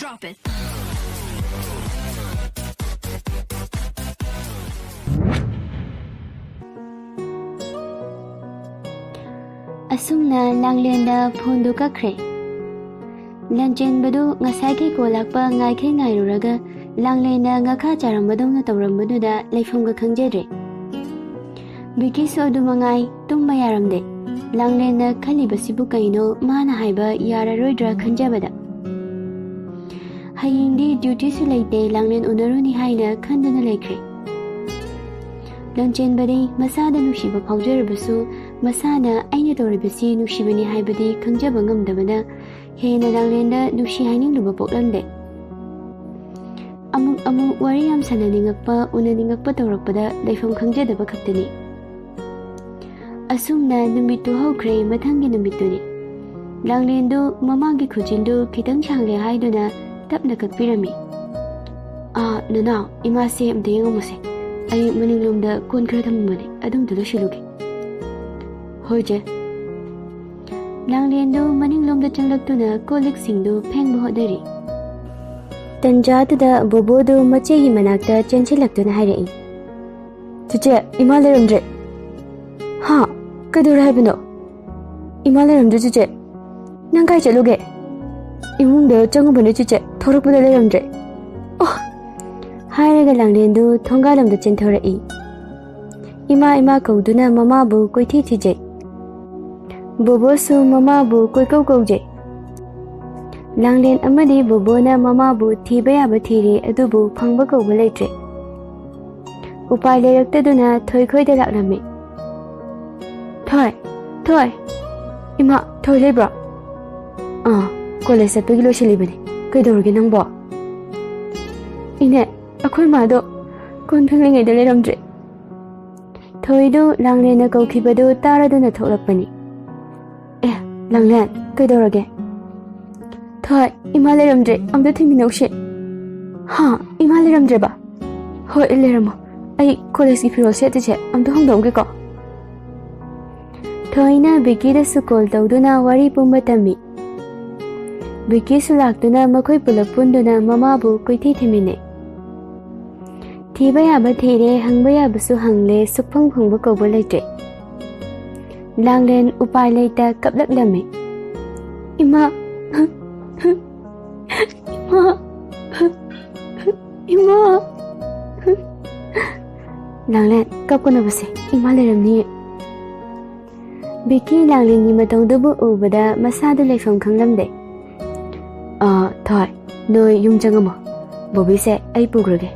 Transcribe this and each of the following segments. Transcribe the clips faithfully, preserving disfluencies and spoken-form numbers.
Stop it. ꯑꯁꯨꯝꯅ ꯂꯥꯡꯂꯦꯟꯗ ꯐꯣꯟꯗꯨ ꯀꯛꯈ꯭ꯔꯦ꯫ ꯂꯟꯆꯦꯟꯕꯗꯨ ꯉꯁꯥꯏꯒꯤ ꯀꯣꯜ ꯂꯥꯛꯄ ꯉꯥꯏꯈꯩ ꯉꯥꯏꯔꯨꯔꯒ ꯂꯥꯡꯂꯦꯟꯅ ꯉꯥꯈꯥ ꯆꯥꯔꯝꯕꯗꯧꯅ ꯇꯧꯔꯝꯕꯗꯨꯗ ꯂꯩꯐꯝꯒ ꯈꯪꯖꯗ꯭ꯔꯦ꯫ ꯕꯤꯀꯤꯁꯨ ꯑꯗꯨ ꯃꯉꯥꯏ, ꯇꯨꯝꯕ ꯌꯥꯔꯝꯗꯦ꯫ ꯂꯥꯡꯂꯦꯟꯅ ꯈꯜꯂꯤꯕꯁꯤꯕꯨ ꯀꯩꯅꯣ ꯃꯥꯅ ꯍꯥꯏꯕ ꯌꯥꯔꯔꯣꯏꯗ꯭ꯔꯥ ꯈꯟꯖꯕꯗ꯫ ꯍꯌꯦꯡꯗꯤ ꯗ꯭ꯌꯨꯇꯤꯁꯨ ꯂꯩꯇꯦ, ꯂꯥꯡꯂꯦꯟ ꯎꯅꯔꯨꯅꯤ ꯍꯥꯏꯅ ꯈꯟꯗꯨꯅ ꯂꯩꯈ꯭ꯔꯦ꯫ ꯂꯟꯆꯦꯟꯕꯗꯤ ꯃꯁꯥꯗ ꯅꯨꯡꯁꯤꯕ ꯐꯥꯎꯖꯔꯕꯁꯨ ꯃꯁꯥꯅ ꯑꯩꯅ ꯇꯧꯔꯤꯕꯁꯤ ꯅꯨꯡꯁꯤꯕꯅꯤ ꯍꯥꯏꯕꯗꯤ ꯈꯪꯖꯕ ꯉꯝꯗꯕꯅ ꯍꯦꯟꯅ ꯂꯥꯡꯂꯦꯟꯗ ꯅꯨꯡꯁꯤ ꯍꯥꯏꯅꯤꯡꯂꯨꯕ ꯄꯣꯛꯂꯝꯗꯦ꯫ ꯑꯃꯨꯛ ꯑꯃꯨꯛ ꯋꯥꯔꯤ ꯌꯥꯝ ꯁꯥꯟꯅꯅꯤꯡꯉꯛꯄ, ꯎꯅꯅꯤꯡꯉꯛꯄ ꯇꯧꯔꯛꯄꯗ ꯂꯩꯐꯝ ꯈꯪꯖꯗꯕ ꯈꯛꯇꯅꯤ꯫ ꯑꯁꯨꯝꯅ ꯅꯨꯃꯤꯠꯇꯨ ꯍꯧꯈ꯭ꯔꯦ, ꯃꯊꯪꯒꯤ ꯅꯨꯃꯤꯠꯇꯨꯅꯤ꯫ ꯂꯥꯡꯂꯦꯟꯗꯨ ꯃꯃꯥꯒꯤ ꯈꯨꯖꯤꯟꯗꯨ ꯈꯤꯇꯪ ꯁꯥꯡꯂꯦ ꯍꯥꯏꯗꯨꯅ ꯇꯞꯅ ꯀꯛꯄꯤꯔꯝꯃꯤ꯫ "ꯑꯥ, ꯅꯅꯥꯎ, ꯏꯃꯥꯁꯦ ꯑꯝꯇ ꯌꯦꯡꯉꯝꯃꯨꯁꯦ꯫ ꯑꯩ ꯃꯅꯤꯡꯂꯣꯝꯗ ꯀꯣꯟ ꯈꯔ ꯊꯝꯃꯝꯕꯅꯦ, ꯑꯗꯨꯝꯇ ꯂꯣꯏꯁꯤꯜꯂꯨꯒꯦ꯫" "ꯍꯣꯏ, ꯆꯦ꯫" ꯂꯥꯡꯂꯦꯟꯗꯨ ꯃꯅꯤꯡꯂꯣꯝꯗ ꯆꯪꯂꯛꯇꯨꯅ ꯀꯣꯜ ꯂꯤꯛꯁꯤꯡꯗꯨ ꯐꯦꯡꯕ ꯍꯣꯠꯅꯔꯤ꯫ ꯇꯟꯖꯥꯗꯨꯗ ꯕꯣꯕꯣꯗꯨ ꯃꯆꯦꯒꯤ ꯃꯅꯥꯛꯇ ꯆꯦꯟꯁꯤꯜꯂꯛꯇꯨꯅ ꯍꯥꯏꯔꯛꯏ, "ꯆꯦꯆꯦ, ꯏꯃꯥ ꯂꯩꯔꯝꯗ꯭ꯔꯦ꯫" "ꯍꯥ? ꯀꯩꯗꯧꯔꯦ ꯍꯥꯏꯕꯅꯣ?" "ꯏꯃꯥ ꯂꯩꯔꯝꯗ꯭ꯔꯦ, ꯆꯦꯆꯦ꯫" "ꯅꯪ ꯀꯥꯏ ꯆꯠꯂꯨꯒꯦ?" "ꯏꯃꯨꯡꯗ ꯆꯪꯉꯨꯕꯅꯦ, ꯆꯦꯆꯦ꯫ ꯊꯣꯔꯛꯄꯗ ꯂꯩꯔꯝꯗ꯭ꯔꯦ꯫" "ꯑꯣ!" ꯍꯥꯏꯔꯒ ꯂꯥꯡꯂꯦꯟꯗꯨ ꯊꯣꯡꯒꯥꯜꯂꯣꯝꯗ ꯆꯦꯟꯊꯣꯔꯛꯏ꯫ ꯏꯃꯥ, ꯏꯃꯥ ꯀꯧꯗꯨꯅ ꯃꯃꯥꯕꯨ ꯀꯣꯏꯊꯤ ꯊꯤꯖꯩ꯫ ꯕꯣꯕꯣꯁꯨ ꯃꯃꯥꯕꯨ ꯀꯣꯏꯀꯧ ꯀꯧꯖꯩ꯫ ꯂꯥꯡꯂꯦꯟ ꯑꯃꯗꯤ ꯕꯣꯕꯣꯅ ꯃꯃꯥꯕꯨ ꯊꯤꯕ ꯌꯥꯕ ꯊꯤꯔꯦ, ꯑꯗꯨꯕꯨ ꯐꯪꯕ ꯀꯧꯕ ꯂꯩꯇ꯭ꯔꯦ꯫ ꯎꯄꯥꯏ ꯂꯩꯔꯛꯇꯗꯨꯅ ꯊꯣꯏꯈꯣꯏꯗ ꯂꯥꯛꯂꯝꯃꯤ꯫ "ꯊꯣꯏ, ꯊꯣꯏ꯫ ꯏꯃꯥ, ꯊꯣꯏ ꯂꯩꯕ꯭ꯔꯣ?" "ꯑꯥ, ꯀꯣꯂꯦꯖ ꯆꯠꯄꯒꯤ ꯂꯣꯏꯁꯤꯜꯂꯤꯕꯅꯤ꯫ ꯀꯩꯗꯧꯔꯒꯦ ꯅꯪꯕꯣ?" "ꯏꯅꯦ, ꯑꯩꯈꯣꯏ ꯃꯥꯗꯣ ꯀꯣꯟ ꯐꯦꯡꯂꯤꯉꯩꯗ ꯂꯩꯔꯝꯗ꯭ꯔꯦ꯫" ꯊꯣꯏꯗꯨ ꯂꯥꯡꯂꯦꯟꯅ ꯀꯧꯈꯤꯕꯗꯨ ꯇꯥꯔꯗꯨꯅ ꯊꯣꯛꯂꯛꯄꯅꯤ꯫ "ꯑꯦ, ꯂꯥꯡꯂꯦꯟ, ꯀꯩꯗꯧꯔꯒꯦ?" "ꯊꯣꯏ, ꯏꯃꯥ ꯂꯩꯔꯝꯗ꯭ꯔꯦ, ꯑꯝꯇ ꯊꯤꯃꯤꯟꯅꯧꯁꯦ꯫" "ꯍꯥ? ꯏꯃꯥ ꯂꯩꯔꯝꯗ꯭ꯔꯦꯕ?" "ꯍꯣꯏ, ꯂꯩꯔꯝꯃꯣ꯫ ꯑꯩ ꯀꯣꯂꯦꯖꯀꯤ ꯐꯤꯔꯣꯜ ꯁꯦꯠꯇ꯭ꯔꯤꯁꯦ ꯑꯝꯇ ꯍꯣꯡꯗꯣꯛꯑꯝꯒꯦꯀꯣ꯫" ꯊꯣꯏꯅ ꯕꯤꯀꯤꯗꯁꯨ ꯀꯣꯜ ꯇꯧꯗꯨꯅ ꯋꯥꯔꯤ ꯄꯨꯝꯕ ꯇꯝꯃꯤ꯫ ꯕꯤꯀꯤꯁꯨ ꯂꯥꯛꯇꯨꯅ ꯃꯈꯣꯏ ꯄꯨꯂꯞ ꯄꯨꯟꯗꯨꯅ ꯃꯃꯥꯕꯨ ꯀꯣꯏꯊꯤ ꯊꯤꯃꯤꯟꯅꯩ꯫ ꯊꯤꯕ ꯌꯥꯕ ꯊꯤꯔꯦ, ꯍꯪꯕ ꯌꯥꯕꯁꯨ ꯍꯪꯂꯦ, ꯁꯨꯛꯐꯪ ꯐꯪꯕ ꯀꯧꯕ ꯂꯩꯇ꯭ꯔꯦ꯫ ꯂꯥꯡꯂꯦꯟ ꯎꯄꯥꯏ ꯂꯩꯇ ꯀꯞꯂꯛꯂꯝꯃꯤ꯫ "ꯏꯃꯥ, ꯏꯃꯥ, ꯏꯃꯥ!" "ꯂꯥꯡꯂꯦꯟ, ꯀꯞꯀꯅꯕꯁꯦ, ꯏꯃꯥ ꯂꯩꯔꯝꯅꯤꯌꯦ꯫" ꯕꯤꯀꯤ ꯂꯥꯡꯂꯦꯟꯒꯤ ꯃꯇꯧꯗꯨꯕꯨ ꯎꯕꯗ ꯃꯁꯥꯗꯨ ꯂꯩꯐꯝ ꯈꯪꯂꯝꯗꯦ꯫ "ꯑꯥ, ꯊꯣꯏ, ꯅꯣꯏ ꯌꯨꯝ ꯆꯪꯉꯝꯃꯣ꯫ ꯕꯣꯕꯤꯁꯦ ꯑꯩ ꯄꯨꯈ꯭ꯔꯒꯦ꯫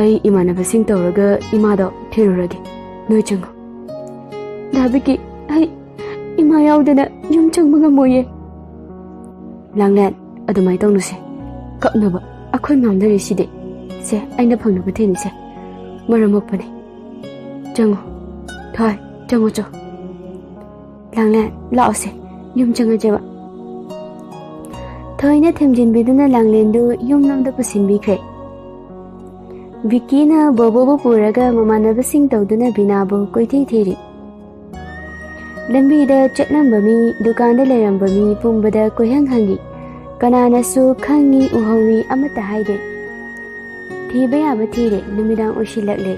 ꯑꯩ ꯏꯃꯥꯟꯅꯕꯁꯤꯡ ꯇꯧꯔꯒ ꯏꯃꯥꯗꯣ ꯊꯤꯜꯂꯨꯔꯒꯦ꯫ ꯅꯣꯏ ꯆꯪꯉꯣ꯫" "ꯗꯥ ꯕꯤꯀꯤ, ꯑꯩ ꯏꯃꯥ ꯌꯥꯎꯗꯅ ꯌꯨꯝ ꯆꯪꯕ ꯉꯝꯃꯣꯏꯌꯦ꯫" "ꯂꯥꯡꯂꯦꯟ, ꯑꯗꯨꯃꯥꯏꯅ ꯇꯧꯅꯨꯁꯦ꯫ ꯀꯞꯅꯕ ꯑꯩꯈꯣꯏ ꯃꯌꯥꯝꯗ ꯂꯩꯁꯤꯗꯤ꯫ ꯁꯦ, ꯑꯩꯅ ꯐꯪꯅꯕ ꯊꯤꯅꯤꯁꯦ꯫ ꯃꯔꯝ ꯃꯣꯛꯄꯅꯦ꯫ ꯆꯪꯉꯣ꯫ ꯊꯣꯏ, ꯆꯪꯉꯣ ꯆꯣ꯫ ꯂꯥꯡꯂꯦꯟ, ꯂꯥꯛꯑꯣꯁꯦ, ꯌꯨꯝ ꯆꯪꯉꯁꯦꯕ꯫" ꯊꯣꯏꯅ ꯊꯦꯝꯖꯤꯟꯕꯤꯗꯨꯅ ꯂꯥꯡꯂꯦꯟꯗꯨ ꯌꯨꯝꯂꯣꯝꯗ ꯄꯨꯁꯤꯟꯕꯤꯈ꯭ꯔꯦ꯫ ꯕꯤꯀꯤꯅ ꯕꯣꯕꯣꯕꯨ ꯄꯨꯔꯒ ꯃꯃꯥꯟꯅꯕꯁꯤꯡ ꯇꯧꯗꯨꯅ ꯕꯤꯅꯥꯕꯨ ꯀꯣꯏꯊꯤ ꯊꯤꯔꯤ꯫ ꯂꯝꯕꯤꯗ ꯆꯠꯂꯝꯕ ꯃꯤ, ꯗꯨꯀꯥꯟꯗ ꯂꯩꯔꯝꯕ ꯃꯤ ꯄꯨꯝꯕꯗ ꯀꯣꯏꯍꯪ ꯍꯪꯉꯤ꯫ ꯀꯅꯥꯅꯁꯨ ꯈꯪꯉꯤ ꯎꯍꯧꯏ ꯑꯃꯠꯇ ꯍꯥꯏꯗꯦ꯫ ꯊꯤꯕ ꯌꯥꯕ ꯊꯤꯔꯦ, ꯅꯨꯃꯤꯗꯥꯡ ꯑꯣꯏꯁꯤꯜꯂꯛꯂꯦ꯫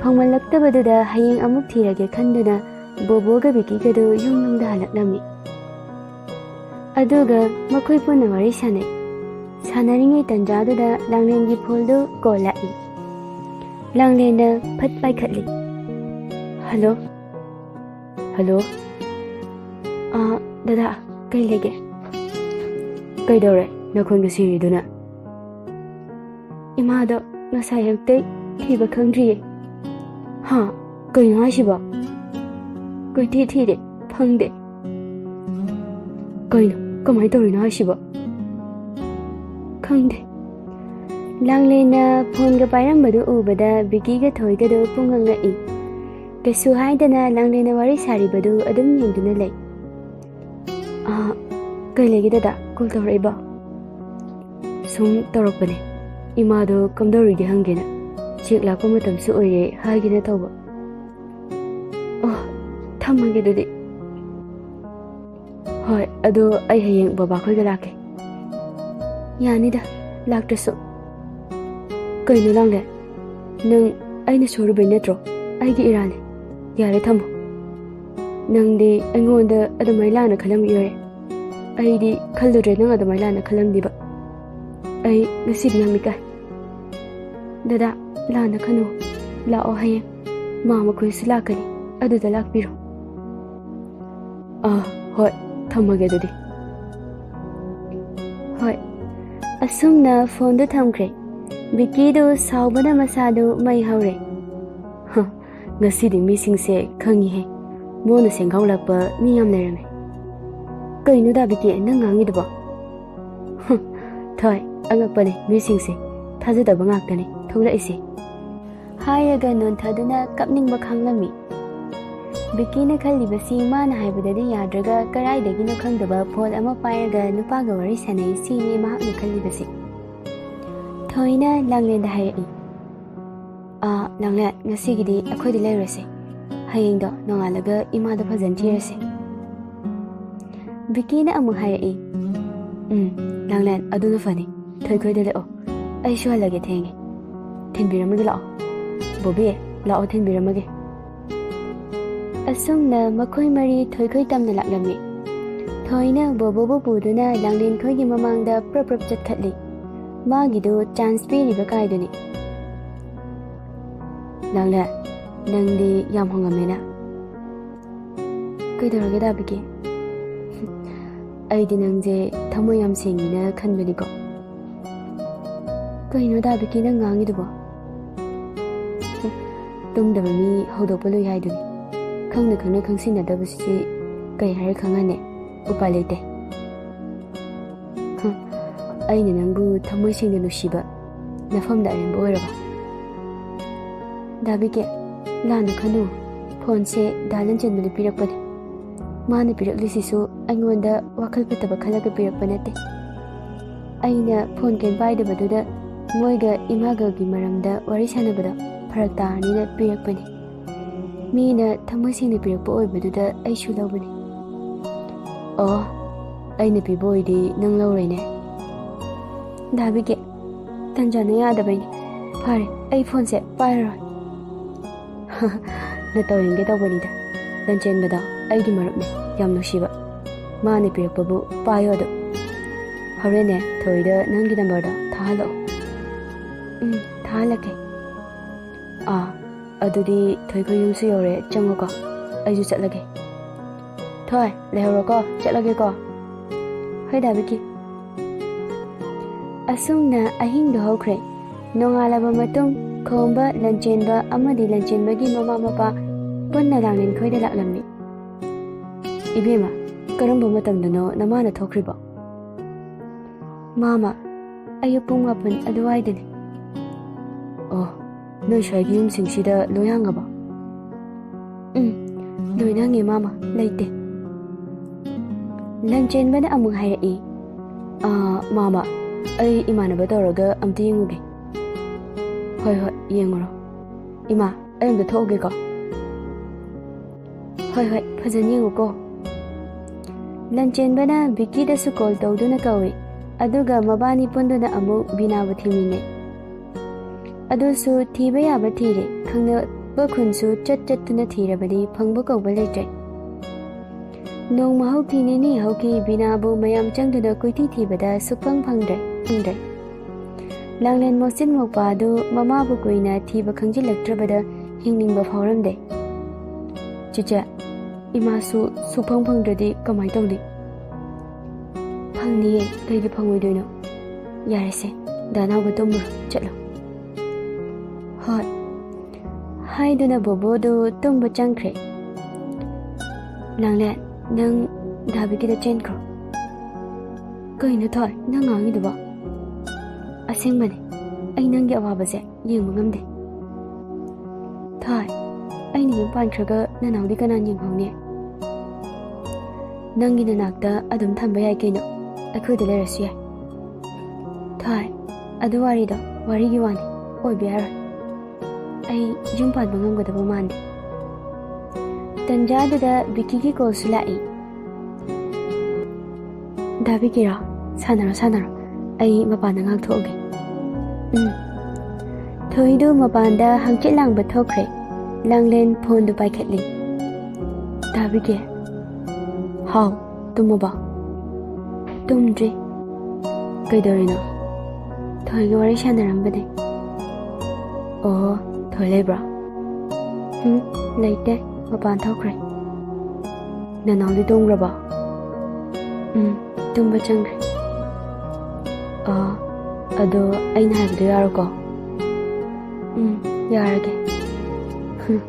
ꯐꯪꯃꯜꯂꯛꯇꯕꯗꯨꯗ ꯍꯌꯦꯡ ꯑꯃꯨꯛ ꯊꯤꯔꯒꯦ ꯈꯟꯗꯨꯅ ꯕꯣꯕꯣꯒ ꯕꯤꯀꯤꯒꯗꯨ ꯌꯨꯝꯂꯣꯝꯗ ꯍꯜꯂꯛꯂꯝꯃꯤ꯫ ꯑꯗꯨꯒ ꯃꯈꯣꯏ ꯄꯨꯟꯅ ꯋꯥꯔꯤ ꯁꯥꯟꯅꯩ꯫ ꯁꯥꯟꯅꯔꯤꯉꯩ ꯇꯟꯖꯥꯗꯨꯗ ꯂꯥꯡꯂꯦꯟꯒꯤ ꯐꯣꯟꯗꯨ ꯀꯣꯜ ꯂꯥꯛꯏ꯫ ꯂꯥꯡꯂꯦꯟꯅ ꯐꯠ ꯄꯥꯏꯈꯠꯂꯤ꯫ "ꯍꯜꯂꯣ꯫" "ꯍꯜꯂꯣ꯫" "ꯑꯥ, ꯗꯗꯥ, ꯀꯩ ꯂꯩꯒꯦ?" "ꯀꯩꯗꯧꯔꯦ ꯅꯈꯣꯟꯒ ꯁꯤꯔꯤꯗꯨꯅ?" "ꯏꯃꯥꯗꯣ ꯉꯁꯥꯏ ꯑꯌꯨꯛꯇꯩ ꯊꯤꯕ ꯈꯪꯗ꯭ꯔꯤꯌꯦ꯫" "ꯍꯥ? ꯀꯩꯅꯣ ꯍꯥꯏꯁꯤꯕꯣ?" "ꯀꯣꯏꯊꯤ ꯊꯤꯔꯦ, ꯐꯪꯗꯦ꯫" "ꯀꯩꯅꯣ? ꯀꯃꯥꯏꯅ ꯇꯧꯔꯤꯅꯣ ꯍꯥꯏꯁꯤꯕꯣ?" "ꯈꯪꯗꯦ꯫" ꯂꯥꯡꯂꯦꯟꯅ ꯐꯣꯟꯒ ꯄꯥꯏꯔꯝꯕꯗꯨ ꯎꯕꯗ ꯕꯤꯀꯤꯒ ꯊꯣꯏꯒꯗꯨ ꯄꯨꯡꯉꯛ ꯉꯛꯏ꯫ ꯀꯩꯁꯨ ꯍꯥꯏꯗꯅ ꯂꯥꯡꯂꯦꯟꯅ ꯋꯥꯔꯤ ꯁꯥꯔꯤꯕꯗꯨ ꯑꯗꯨꯝ ꯌꯦꯡꯗꯨꯅ ꯂꯩ꯫ "ꯑꯥ, ꯀꯩ ꯂꯩꯒꯦ ꯗꯗꯥ? ꯀꯣꯜ ꯇꯧꯔꯛꯏꯕꯣ?" "ꯁꯨꯝ ꯇꯧꯔꯛꯄꯅꯦ꯫ ꯏꯃꯥꯗꯣ ꯀꯝꯗꯧꯔꯤꯒꯦ ꯍꯪꯒꯦꯅ꯫ ꯆꯦꯛ ꯂꯥꯛꯄ ꯃꯇꯝꯁꯨ ꯑꯣꯏꯔꯦ, ꯍꯥꯏꯒꯦꯅ ꯇꯧꯕ꯫" "ꯑꯣ, ꯊꯝꯃꯒꯦ ꯑꯗꯨꯗꯤ꯫" "ꯍꯣꯏ, ꯑꯗꯣ ꯑꯩ ꯍꯌꯦꯡ ꯕꯕꯥꯈꯣꯏꯒ ꯂꯥꯛꯀꯦ꯫ ꯌꯥꯅꯤꯗ, ꯂꯥꯛꯇ꯭ꯔꯁꯨ꯫ ꯀꯩꯅꯣ ꯂꯥꯡꯂꯦ? ꯅꯪ ꯑꯩꯅ ꯁꯣꯏꯔꯨꯕꯩ ꯅꯠꯇ꯭ꯔꯣ? ꯑꯩꯒꯤ ꯏꯔꯥꯅꯤ꯫ ꯌꯥꯔꯦ, ꯊꯝꯃꯣ꯫ ꯅꯪꯗꯤ ꯑꯩꯉꯣꯟꯗ ꯑꯗꯨꯃꯥꯏ ꯂꯥꯟꯅ ꯈꯜꯂꯝꯕꯤꯔꯦ꯫ ꯑꯩꯗꯤ ꯈꯜꯂꯨꯗ꯭ꯔꯦ ꯅꯪ ꯑꯗꯨꯃꯥꯏ ꯂꯥꯟꯅ ꯈꯜꯂꯝꯗꯤꯕ꯫ ꯑꯩ ꯉꯁꯤꯗꯤ ꯌꯥꯝ ꯏꯀꯥꯏ꯫ ꯗꯗꯥ, ꯂꯥꯟꯅ ꯈꯟꯅꯨ꯫ ꯂꯥꯛꯑꯣ, ꯍꯌꯦꯡ ꯃꯥ ꯃꯈꯣꯏꯁꯨ ꯂꯥꯛꯀꯅꯤ, ꯑꯗꯨꯗ ꯂꯥꯛꯄꯤꯔꯣ꯫ ꯑꯥ, ꯍꯣꯏ, ꯊꯝꯃꯒꯦ ꯑꯗꯨꯗꯤ꯫ ꯍꯣꯏ꯫ ꯑꯁꯨꯝꯅ ꯐꯣꯟꯗꯨ ꯊꯝꯈ꯭ꯔꯦ꯫ ꯕꯤꯀꯤꯗꯨ ꯁꯥꯎꯕꯅ ꯃꯁꯥꯗꯨ ꯃꯩ ꯍꯧꯔꯦ꯫ ꯍ, ꯉꯁꯤꯗꯤ ꯃꯤꯁꯤꯡꯁꯦ ꯈꯪꯉꯤꯍꯦ꯫ ꯃꯣꯟꯅ ꯁꯦꯡꯒꯥꯎ ꯂꯥꯛꯄ ꯃꯤ ꯌꯥꯝ ꯂꯩꯔꯝꯃꯦ꯫ ꯀꯩꯅꯣꯗ ꯕꯤꯀꯤ, ꯅꯪ ꯉꯥꯡꯉꯤꯗꯨꯕꯣ? ꯍ, ꯊꯣꯏ, ꯑꯉꯛꯄꯅꯦ ꯃꯤꯁꯤꯡꯁꯦ꯫ ꯊꯥꯖꯗꯕ ꯉꯥꯛꯇꯅꯦ ꯊꯣꯛꯂꯛꯏꯁꯦ꯫ ꯍꯥꯏꯔꯒ ꯅꯣꯟꯊꯗꯨꯅ ꯀꯞꯅꯤꯡꯕ ꯈꯥꯡꯂꯝꯃꯤ꯫ ꯕꯤꯀꯤꯅ ꯈꯜꯂꯤꯕꯁꯤ ꯃꯥꯅ ꯍꯥꯏꯕꯗꯗꯤ ꯌꯥꯗ꯭ꯔꯒ ꯀꯔꯥꯏꯗꯒꯤꯅꯣ ꯈꯪꯗꯕ ꯐꯣꯟ ꯑꯃ ꯄꯥꯏꯔꯒ ꯅꯨꯄꯥꯒ ꯋꯥꯔꯤ ꯁꯥꯟꯅꯩ ꯁꯤꯅꯤ ꯃꯍꯥꯛꯅ ꯈꯜꯂꯤꯕꯁꯤ꯫ ꯊꯣꯏꯅ ꯂꯥꯡꯂꯦꯟꯗ ꯍꯥꯏꯔꯛꯏ, "ꯑꯥ, ꯂꯥꯡꯂꯦꯟ, ꯉꯁꯤꯒꯤꯗꯤ ꯑꯩꯈꯣꯏꯗ ꯂꯩꯔꯨꯔꯁꯦ꯫ ꯍꯌꯦꯡꯗꯣ ꯅꯣꯡꯉꯥꯜꯂꯒ ꯏꯃꯥꯗꯣ ꯐꯖꯅ ꯊꯤꯔꯁꯦ꯫" ꯕꯤꯀꯤꯅ ꯑꯃꯨꯛ ꯍꯥꯏꯔꯛꯏ, "ꯎꯝ, ꯂꯥꯡꯂꯦꯟ, ꯑꯗꯨꯅ ꯐꯅꯤ꯫ ꯊꯣꯏꯈꯣꯏꯗ ꯂꯦꯛꯑꯣ꯫ ꯑꯩꯁꯨ ꯍꯜꯂꯒꯦ, ꯊꯦꯡꯉꯦ꯫ ꯊꯤꯟꯕꯤꯔꯝꯃꯒꯦ ꯂꯥꯛꯑꯣ꯫ ꯕꯣꯕꯤ, ꯂꯥꯛꯑꯣ, ꯊꯤꯟꯕꯤꯔꯝꯃꯒꯦ꯫" ꯑꯁꯨꯝꯅ ꯃꯈꯣꯏ ꯃꯔꯤ ꯊꯣꯏꯈꯣꯏ ꯇꯝꯅ ꯂꯥꯛꯂꯝꯃꯤ꯫ ꯊꯣꯏꯅ ꯕꯣꯕꯣꯕꯨ ꯄꯨꯗꯨꯅ ꯂꯥꯡꯂꯦꯟꯈꯣꯏꯒꯤ ꯃꯃꯥꯡꯗ ꯄ꯭ꯔꯞ ꯄ꯭ꯔꯞ ꯆꯠꯈꯠꯂꯤ꯫ ꯃꯥꯒꯤꯗꯨ ꯆꯥꯟꯁ ꯄꯤꯔꯤꯕ ꯀꯥꯏꯗꯨꯅꯤ꯫ "ꯂꯥꯡꯂꯦꯟ, ꯅꯪꯗꯤ ꯌꯥꯝ ꯍꯣꯡꯉꯝꯃꯦꯅ꯫" "ꯀꯩꯗꯧꯔꯒꯦ ꯗꯥ ꯕꯤꯀꯤ?" "ꯑꯩꯗꯤ ꯅꯪꯁꯦ ꯊꯃꯣꯏ ꯌꯥꯝ ꯁꯦꯡꯉꯤꯅ ꯈꯟꯕꯅꯤꯀꯣ꯫" "ꯀꯩꯅꯣ ꯗꯥ ꯕꯤꯀꯤ ꯅꯪ ꯉꯥꯡꯉꯤꯗꯨꯕꯣ?" "ꯇꯨꯝꯗꯕ ꯃꯤ ꯍꯧꯗꯣꯛꯄ ꯂꯨꯏ ꯍꯥꯏꯗꯨꯅꯤ꯫ ꯈꯪꯅ ꯈꯪꯅ ꯈꯪꯁꯤꯟꯅꯗꯕꯁꯤ ꯀꯩ ꯍꯥꯏꯔ ꯈꯪꯍꯟꯅꯤ? ꯎꯄꯥꯏ ꯂꯩꯇꯦ꯫" "ꯍꯝ, ꯑꯩꯅ ꯅꯪꯕꯨ ꯊꯃꯣꯏ ꯁꯦꯡꯅ ꯅꯨꯡꯁꯤꯕ ꯅꯐꯝꯗ ꯑꯔꯦꯝꯕ ꯑꯣꯏꯔꯕ?" "ꯗꯥ ꯕꯤꯀꯦ, ꯂꯥꯟꯅ ꯈꯟꯅꯨ꯫ ꯐꯣꯟꯁꯦ ꯗꯥ ꯂꯟꯆꯟꯕꯅ ꯄꯤꯔꯛꯄꯅꯤ꯫ ꯃꯥꯅ ꯄꯤꯔꯛꯂꯤꯁꯤꯁꯨ ꯑꯩꯉꯣꯟꯗ ꯋꯥꯈꯜ ꯐꯠꯇꯕ ꯈꯜꯂꯒ ꯄꯤꯔꯛꯄ ꯅꯠꯇꯦ꯫ ꯑꯩꯅ ꯐꯣꯟ ꯀꯩꯝ ꯄꯥꯏꯗꯕꯗꯨꯗ ꯃꯣꯏꯒ ꯏꯃꯥꯒꯒꯤ ꯃꯔꯝꯗ ꯋꯥꯔꯤ ꯁꯥꯟꯅꯕꯗꯣ ꯐꯔꯛ ꯇꯥꯔꯅꯤꯅ ꯄꯤꯔꯛꯄꯅꯤ꯫ ꯃꯤꯅ ꯊꯃꯣꯏ ꯁꯦꯡꯅ ꯄꯤꯔꯛꯄ ꯑꯣꯏꯕꯗꯨꯗ ꯑꯩꯁꯨ ꯂꯧꯕꯅꯤ꯫" "ꯑꯣ, ꯑꯩꯅ ꯄꯤꯕ ꯑꯣꯏꯗꯤ ꯅꯪ ꯂꯧꯔꯣꯏꯅꯦ?" ꯗꯥꯕꯤꯒꯤ ꯇꯟꯖꯥꯅ ꯌꯥꯗꯕꯩꯅꯦ꯫ ꯐꯔꯦ, ꯑꯩ ꯐꯣꯟꯁꯦ ꯄꯥꯏꯔꯔꯣꯏ꯫ ꯅꯇꯧ ꯌꯦꯡꯒꯦ ꯇꯧꯕꯅꯤꯗ꯫ ꯂꯟꯆꯦꯟꯕꯗꯣ ꯑꯩꯒꯤ ꯃꯔꯨꯞꯅꯦ, ꯌꯥꯝ ꯅꯨꯡꯁꯤꯕ꯫ ꯃꯥꯅ ꯄꯤꯔꯛꯄꯕꯨ ꯄꯥꯏꯌꯣ ꯑꯗꯨꯝ꯫ ꯍꯣꯔꯦꯟꯅꯦ, ꯊꯣꯏꯗ ꯅꯪꯒꯤ ꯅꯝꯕꯔꯗꯣ ꯊꯥꯍꯜꯂꯛꯑꯣ꯫ ꯎꯝ, ꯊꯥꯍꯜꯂꯛꯀꯦ꯫ ꯑꯥ, ꯑꯗꯨꯗꯤ ꯊꯣꯏꯈꯣꯏ ꯌꯨꯝꯁꯨ ꯌꯧꯔꯦ, ꯆꯪꯉꯨꯀꯣ꯫ ꯑꯩꯁꯨ ꯆꯠꯂꯒꯦ꯫ ꯊꯣꯏ, ꯂꯩꯍꯧꯔꯣꯀꯣ, ꯆꯠꯂꯒꯦꯀꯣ꯫ ꯍꯣꯏ ꯗꯥ ꯕꯤꯀꯤ꯫ ꯑꯁꯨꯝꯅ ꯑꯍꯤꯡꯗꯨ ꯍꯧꯈ꯭ꯔꯦ꯫ ꯅꯣꯡꯉꯥꯜꯂꯕ ꯃꯇꯨꯡ, ꯈꯣꯝꯕ, ꯂꯟꯆꯦꯟꯕ ꯑꯃꯗꯤ ꯂꯟꯆꯦꯟꯕꯒꯤ ꯃꯃꯥ ꯃꯄꯥ ꯄꯨꯟꯅ ꯂꯥꯡꯂꯦꯟ ꯈꯣꯏꯗ ꯂꯥꯛꯂꯝꯃꯤ꯫ "ꯏꯕꯦꯝꯃ, ꯀꯔꯝꯕ ꯃꯇꯝꯗꯅꯣ ꯅꯃꯥꯅ ꯊꯣꯛꯈ꯭ꯔꯤꯕꯣ?" "ꯃꯥꯃ, ꯑꯌꯨꯛ ꯄꯨꯡ ꯃꯥꯄꯟ ꯑꯗꯨꯋꯥꯏꯗꯅꯤ꯫" "ꯑꯣ, ꯅꯣꯏ ꯁ꯭ꯋꯥꯏꯒꯤ ꯌꯨꯝꯁꯤꯡꯁꯤꯗ ꯂꯣꯏ ꯍꯥꯡꯉꯕꯣ?" "ꯎꯝ, ꯂꯣꯏꯅ ꯍꯥꯡꯉꯦ ꯃꯥꯃ, ꯂꯩꯇꯦ꯫" ꯂꯟꯆꯦꯟꯕꯅ ꯑꯃꯨꯛ ꯍꯥꯏꯔꯛꯏ꯫ "ꯑꯥ, ꯃꯥꯃ, ꯑꯩ ꯏꯃꯥꯟꯅꯕ ꯇꯧꯔꯒ ꯑꯝꯇ ꯌꯦꯡꯉꯨꯒꯦ꯫" "ꯍꯣꯏ, ꯍꯣꯏ, ꯌꯦꯡꯉꯨꯔꯣ꯫ ꯏꯃꯥ, ꯑꯩ ꯑꯝꯇ ꯊꯣꯛꯎꯒꯦꯀꯣ꯫" "ꯍꯣꯏ, ꯍꯣꯏ, ꯐꯖꯅ ꯌꯦꯡꯉꯨꯀꯣ꯫" ꯂꯟꯆꯦꯟꯕꯅ ꯕꯤꯀꯤꯗꯁꯨ ꯀꯣꯜ ꯇꯧꯗꯨꯅ ꯀꯧꯏ, ꯑꯗꯨꯒ ꯃꯕꯥꯅꯤ ꯄꯨꯟꯗꯨꯅ ꯑꯃꯨꯛ ꯕꯤꯅꯥꯕꯨ ꯊꯤꯃꯤꯟꯅꯩ꯫ ꯑꯗꯨꯁꯨ ꯊꯤꯕ ꯌꯥꯕ ꯊꯤꯔꯦ, ꯈꯪꯅꯕ ꯈꯨꯟꯁꯨ ꯆꯠ ꯆꯠꯇꯨꯅ ꯊꯤꯔꯕꯗꯤ ꯐꯪꯕ ꯀꯧꯕ ꯂꯩꯇ꯭ꯔꯦ꯫ ꯅꯣꯡꯃ ꯍꯧꯈꯤ, ꯅꯤꯅꯤ ꯍꯧꯈꯤ, ꯕꯤꯅꯥꯕꯨ ꯃꯌꯥꯝ ꯆꯪꯗꯨꯅ ꯀꯣꯏꯊꯤ ꯊꯤꯕꯗ ꯁꯨꯛꯐꯪ ꯐꯪꯗ꯭ꯔꯦ, ꯐꯪꯗ꯭ꯔꯦ꯫ ꯂꯥꯡꯂꯦꯟ ꯃꯣꯠꯁꯤꯟ ꯃꯣꯛꯄ ꯑꯗꯨ ꯃꯃꯥꯕꯨ ꯀꯨꯏꯅ ꯊꯤꯕ ꯈꯪꯖꯤꯜꯂꯛꯇ꯭ꯔꯕꯗ ꯍꯤꯡꯅꯤꯡꯕ ꯐꯥꯎꯔꯝꯗꯦ꯫ "ꯆꯤꯆꯦ, ꯏꯃꯥꯁꯨ ꯁꯨꯛꯐꯪ ꯐꯪꯗ꯭ꯔꯗꯤ ꯀꯃꯥꯏ ꯇꯧꯅꯤ?" "ꯐꯪꯅꯤꯌꯦ, ꯀꯩꯒꯤ ꯐꯪꯉꯣꯏꯗꯣꯏꯅꯣ? ꯌꯥꯔꯦꯁꯦ, ꯗꯥ ꯅꯥꯎꯕ ꯇꯨꯝꯃꯨꯔꯣ, ꯆꯠꯂꯣ꯫" "ꯍꯣꯏ꯫" ꯍꯥꯏꯗꯨꯅ ꯕꯣꯕꯣꯗꯨ ꯇꯨꯝꯕ ꯆꯪꯈ꯭ꯔꯦ꯫ "ꯂꯥꯡꯂꯦꯟ, ꯅꯪ ꯗꯥ ꯕꯤꯀꯤꯗ ꯆꯦꯟꯈ꯭ꯔꯣ꯫" "ꯀꯩꯅꯣ ꯊꯣꯏ, ꯅꯪ ꯉꯥꯡꯉꯤꯗꯨꯕꯣ?" "ꯑꯁꯦꯡꯕꯅꯦ, ꯑꯩ ꯅꯪꯒꯤ ꯑꯋꯥꯕꯁꯦ ꯌꯦꯡꯕ ꯉꯝꯗꯦ꯫" "ꯊꯣꯏ, ꯑꯩꯅ ꯌꯨꯝ ꯄꯥꯟꯈ꯭ꯔꯒ ꯅꯅꯥꯎꯗꯤ ꯀꯅꯥꯅ ꯌꯦꯡꯍꯧꯅꯤ?" "ꯅꯪꯒꯤ ꯅꯅꯥꯛꯇ ꯑꯗꯨꯝ ꯊꯝꯕ ꯌꯥꯏ ꯀꯩꯅꯣ, ꯑꯩꯈꯣꯏꯗ ꯂꯩꯔꯁꯨ ꯌꯥꯏ꯫" "ꯊꯣꯏ, ꯑꯗꯨ ꯋꯥꯔꯤꯗꯣ ꯋꯥꯔꯤꯒꯤ ꯋꯥꯅꯤ, ꯑꯣꯏꯕ ꯌꯥꯔꯣꯏ꯫ ꯑꯩ ꯌꯨꯝ ꯄꯥꯟꯕ ꯉꯝꯒꯗꯕ ꯃꯥꯟꯗꯦ꯫" ꯇꯟꯖꯥꯗꯨꯗ ꯕꯤꯀꯤꯒꯤ ꯀꯣꯜꯁꯨ ꯂꯥꯛꯏ꯫ "ꯗꯥ ꯕꯤꯀꯤꯔꯣ? ꯁꯥꯟꯅꯔꯣ, ꯁꯥꯟꯅꯔꯣ꯫ ꯑꯩ ꯃꯄꯥꯟꯗ ꯉꯥꯛꯊꯣꯛꯑꯒꯦ꯫ ꯎꯝ꯫ ꯊꯣꯏꯗꯨ ꯃꯄꯥꯟꯗ ꯍꯪꯆꯤꯠ ꯂꯥꯡꯕ ꯊꯣꯛꯈ꯭ꯔꯦ꯫ ꯂꯥꯡꯂꯦꯟ ꯐꯣꯟꯗꯨ ꯄꯥꯏꯈꯠꯂꯤ꯫ "ꯇꯥꯕꯤꯒꯦ?" "ꯍꯥꯎ, ꯇꯨꯝꯃꯕꯣ?" "ꯇꯨꯝꯗ꯭ꯔꯤ꯫ ꯀꯩꯗꯧꯔꯤꯅꯣ?" "ꯊꯣꯏꯒ ꯋꯥꯔꯤ ꯁꯥꯟꯅꯔꯝꯕꯅꯦ꯫" "ꯑꯣ, ꯊꯣꯏ ꯂꯩꯕ꯭ꯔꯣ?" "ꯎꯝ, ꯂꯩꯇꯦ, ꯃꯄꯥꯟ ꯊꯣꯛꯈ꯭ꯔꯦ꯫" "ꯅꯅꯥꯎꯗꯤ ꯇꯨꯝꯈ꯭ꯔꯕꯣ?" "ꯎꯝ, ꯇꯨꯝꯕ ꯆꯪꯈ꯭ꯔꯦ꯫" "ꯑꯣ, ꯑꯗꯣ ꯑꯩꯅ ꯍꯥꯏꯕꯗꯣ ꯌꯥꯔꯣꯀꯣ?" "ꯎꯝ, ꯌꯥꯔꯒꯦ꯫" "ꯍꯨꯝ,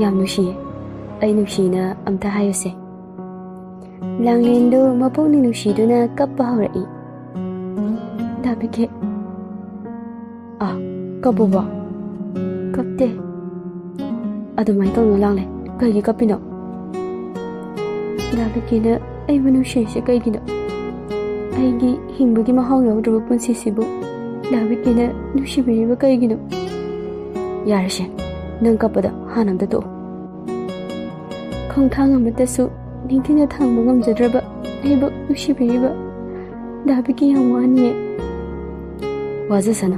ꯌꯥꯝ ꯅꯨꯡꯁꯤꯌꯦ꯫ ꯑꯩ ꯅꯨꯡꯁꯤꯅ ꯑꯝꯇ ꯍꯥꯏꯌꯨꯁꯦ꯫" ꯂꯥꯡꯂꯦꯟꯗꯨ ꯃꯄꯨꯛꯅꯤꯡ ꯅꯨꯡꯁꯤꯗꯨꯅ ꯀꯞꯄ ꯍꯧꯔꯛꯏ꯫ "ꯗꯥ ꯕꯤꯀꯤ꯫" "ꯑꯥ, ꯀꯞꯄꯨꯕ?" "ꯀꯞꯇꯦ꯫" "ꯑꯗꯨꯃꯥꯏꯅ ꯇꯧꯅꯨ ꯂꯥꯡꯂꯦꯟ, ꯀꯩꯒꯤ ꯀꯞꯄꯤꯅꯣ?" "ꯗꯥ ꯕꯤꯀꯤꯅ ꯑꯩꯕꯨ ꯅꯨꯡꯁꯤꯔꯤꯁꯦ ꯀꯩꯒꯤꯅꯣ? ꯑꯩꯒꯤ ꯍꯤꯡꯕꯒꯤ ꯃꯍꯥꯎ ꯌꯥꯎꯗ꯭ꯔꯕ ꯄꯨꯟꯁꯤꯁꯤꯕꯨ ꯗꯥ ꯕꯤꯀꯤꯅ ꯅꯨꯡꯁꯤꯕꯤꯔꯤꯕ ꯀꯩꯒꯤꯅꯣ?" "ꯌꯥꯔꯦꯁꯦ, ꯅꯪ ꯀꯞꯄꯗ ꯍꯥꯟꯅ ꯑꯝꯇ ꯇꯣꯛꯑꯣ꯫" "ꯈꯣꯡꯊꯥꯡ ꯑꯃꯠꯇꯁꯨ ꯅꯤꯡꯊꯤꯅ ꯊꯥꯡꯕ ꯉꯝꯖꯗ꯭ꯔꯕ ꯑꯩꯕꯨ ꯅꯨꯡꯁꯤꯕꯤꯔꯤꯕ ꯗꯥ ꯕꯤꯀꯤ ꯌꯥꯝ ꯋꯥꯅꯤꯌꯦ꯫" "ꯋꯥꯖꯁꯅꯨ,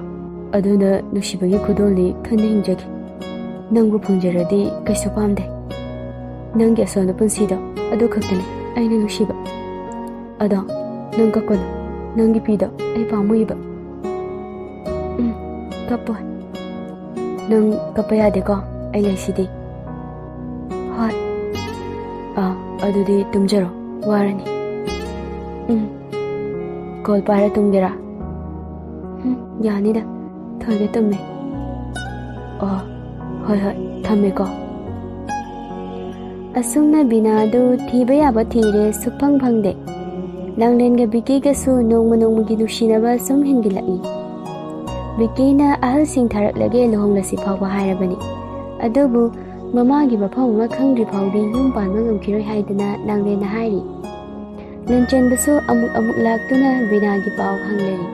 ꯑꯗꯨꯅ ꯅꯨꯡꯁꯤꯕꯒꯤ ꯈꯨꯗꯣꯜꯅꯤ ꯈꯟꯅ ꯍꯤꯡꯖꯒꯦ꯫ ꯅꯪꯕꯨ ꯐꯪꯖꯔꯗꯤ ꯀꯩꯁꯨ ꯄꯥꯝꯗꯦ꯫ ꯅꯪꯒꯤ ꯑꯁꯣꯟꯕ ꯄꯨꯟꯁꯤꯗꯣ ꯑꯗꯨ ꯈꯛꯇꯅꯤ ꯑꯩꯅ ꯅꯨꯡꯁꯤꯕ꯫ ꯑꯗꯣ ꯅꯪ ꯀꯞꯀꯅꯨ, ꯅꯪꯒꯤ ꯄꯤꯗꯣ ꯑꯩ ꯄꯥꯝꯃꯨꯏꯕ꯫" "ꯎꯝ, ꯀꯞꯄꯣꯏ꯫" "ꯅꯪ ꯀꯞꯄ ꯌꯥꯗꯦꯀꯣ, ꯑꯩ ꯂꯩꯁꯤꯗꯤ꯫" "ꯍꯣꯏ꯫" "ꯑꯥ, ꯑꯗꯨꯗꯤ ꯇꯨꯝꯖꯔꯣ, ꯋꯥꯔꯅꯤ꯫" "ꯎꯝ꯫ ꯀꯣꯜ ꯄꯥꯏꯔ ꯇꯨꯝꯒꯦꯔꯥ?" "ꯎꯝ, ꯌꯥꯅꯤꯗ, ꯊꯣꯏꯒ ꯇꯨꯝꯃꯦ꯫" "ꯑꯣ, ꯍꯣꯏ ꯍꯣꯏ, ꯊꯝꯃꯦꯀꯣ꯫" ꯑꯁꯨꯝꯅ ꯕꯤꯅꯥꯗꯨ ꯊꯤꯕ ꯌꯥꯕ ꯊꯤꯔꯦ, ꯁꯨꯛꯐꯪ ꯐꯪꯗꯦ꯫ ꯂꯥꯡꯂꯦꯟꯒ ꯕꯤꯀꯤꯒꯁꯨ ꯅꯣꯡꯃ ꯅꯣꯡꯃꯒꯤ ꯅꯨꯡꯁꯤꯅꯕ ꯁꯨꯝ ꯍꯦꯟꯒꯠꯂꯛꯏ꯫ ꯕꯤꯀꯤꯅ ꯑꯍꯜꯁꯤꯡ ꯊꯥꯔꯛꯂꯒꯦ ꯂꯨꯍꯣꯡꯂꯁꯤ ꯐꯥꯎꯕ ꯍꯥꯏꯔꯕꯅꯤ꯫ ꯑꯗꯨꯕꯨ ꯃꯃꯥꯒꯤ ꯃꯐꯝ ꯑꯃ ꯈꯪꯗ꯭ꯔꯤ ꯐꯥꯎꯗꯤ ꯌꯨꯝ ꯄꯥꯟꯕ ꯉꯝꯈꯤꯔꯣꯏ ꯍꯥꯏꯗꯅ ꯂꯥꯡꯂꯦꯟꯅ ꯍꯥꯏꯔꯤ꯫ ꯂꯟꯆꯦꯟꯕꯁꯨ ꯑꯃꯨꯛ ꯑꯃꯨꯛ ꯂꯥꯛꯇꯨꯅ ꯕꯤꯅꯥꯒꯤ ꯄꯥꯎ ꯍꯪꯂꯔꯤ꯫